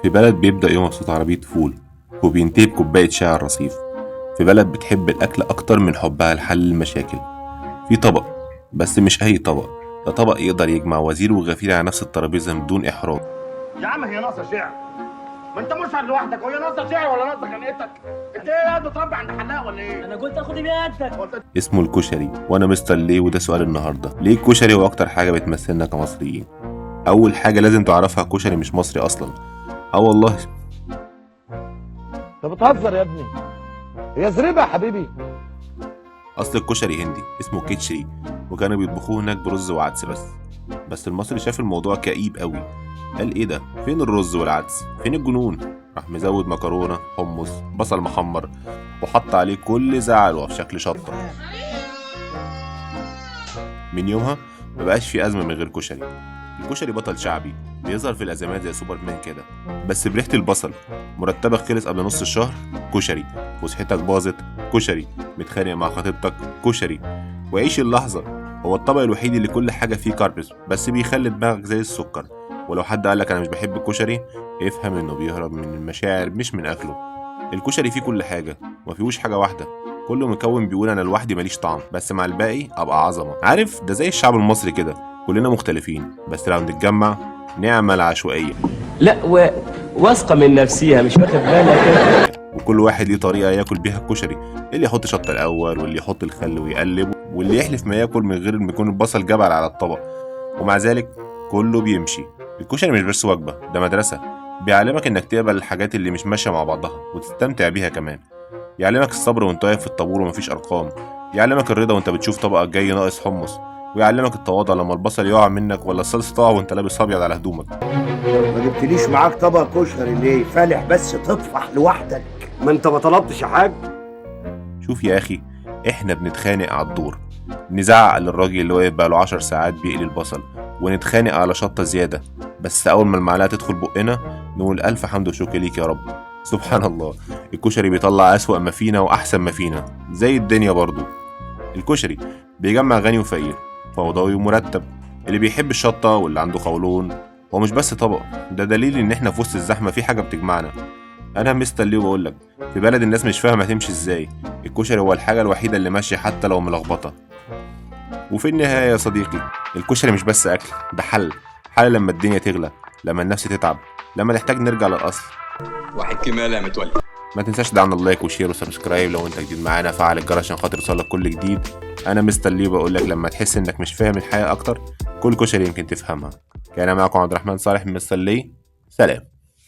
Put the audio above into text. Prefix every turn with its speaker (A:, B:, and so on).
A: في بلد بيبدأ يومها بصوت عربية فول وبينتهي بكوباية شاي على الرصيف. في بلد بتحب الأكل أكتر من حبها لحل المشاكل. في طبق، بس مش أي طبق، ده طبق يقدر يجمع وزير وغفير على نفس الترابيزة بدون إحراج.
B: يا عم هي ناقصه شعر؟ ما انت مشعر لوحدك، وهي ناقصه شعر ولا ناقصه خنقتك؟ انت ايه قاعد بتربي عند حلاق ولا ايه؟
C: انا قلت اخد بيدك.
A: اسمه الكشري، وأنا مستر ليه، وده سؤال النهاردة: ليه الكشري هو أكتر حاجة بتمثلنا كمصريين؟ أول حاجة لازم تعرفها، كشري مش مصري أصلا. اه والله.
D: انت بتهزر يا ابني، هي زريبه يا حبيبي.
A: اصل الكشري هندي، اسمه كيتشري، وكانوا بيطبخوه هناك برز وعدس بس المصري شاف الموضوع كئيب قوي، قال ايه ده؟ فين الرز والعدس؟ فين الجنون؟ راح مزود مكرونه، حمص، بصل محمر، وحط عليه كل زعله في شكل شطه. من يومها مبقاش في ازمة من غير كشري. الكشري بطل شعبي، بيظهر في الازمات زي سوبرمان كده، بس بريحه البصل. مرتبك خلص قبل نص الشهر؟ كشري. وصحتك باظت؟ كشري. متخانق مع خطيبتك؟ كشري. وعيش اللحظة. هو الطبق الوحيد اللي كل حاجة فيه carbs، بس بيخلي دماغك زي السكر. ولو حد قالك أنا مش بحب الكشري، افهم إنه بيهرب من المشاعر مش من أكله. الكشري فيه كل حاجة، وما فيهوش حاجة واحدة. كل مكون بيقول أنا لوحدي ماليش طعم، بس مع الباقي أبقى عظمة. عارف، ده زي الشعب المصري كده، كلنا مختلفين، بس لو نتجمع نعمل عشوائية.
E: لا واثقة من نفسيها، مش واخد بالك؟
A: وكل واحد ليه طريقة ياكل بيها الكشري، اللي يحط شطة الأول، واللي يحط الخل ويقلب، واللي يحلف ما ياكل من غير ما يكون البصل جبل على الطبق، ومع ذلك كله بيمشي. الكشري مش بس وجبة، ده مدرسة، بيعلمك إنك تقبل الحاجات اللي مش ماشية مع بعضها وتستمتع بيها كمان. يعلمك الصبر وانت واقف في الطابور ومفيش أرقام، يعلمك الرضا وانت بتشوف طبقك جاي ناقص حمص، ويعلمك التواضع لما البصل يقع منك ولا الصلصة تقع وانت لابس أبيض على هدومك.
F: ما جبتليش معاك طبق كشري ليه؟ فالح بس تطفح لوحدك.
B: ما انت ما طلبتش يا حاج.
A: شوف يا أخي، إحنا بنتخانق على الدور، نزعق للراجل اللي واقف بقاله 10 ساعات بيقلي البصل، ونتخانق على شطة زيادة، بس أول ما المعلقة تدخل بقنا نقول ألف حمد وشكر ليك يا رب. سبحان الله، الكشري بيطلع أسوأ ما فينا وأحسن ما فينا، زي الدنيا برضو. الكشري بيجمع غني وفقير، فوضوي ومرتب، اللي بيحب الشطة واللي عنده قولون. هو مش بس طبق، ده دليل إن إحنا في وسط الزحمة في حاجة بتجمعنا. أنا مستر ليه بقولك، في بلد الناس مش فاهمة تمشي إزاي، الكشري هو الحاجة الوحيدة اللي ماشية حتى لو ملخبطة. وفي النهاية يا صديقي، الكشري مش بس أكل، ده حل، حل لما الدنيا تغلى، لما النفس تتعب، لما نحتاج نرجع للأصل.
G: واحد كمالة يا متولي.
A: ما تنساش دعمنا ال like و share و subscribe لو انت جديد معانا، فعل الجرس عشان خاطر يوصلك كل جديد. انا مستر ليه بقول لك، لما تحس انك مش فاهم الحياة اكتر، كل كشري يمكن تفهمها. كان معكم عبد الرحمن صالح من مستر ليه، سلام.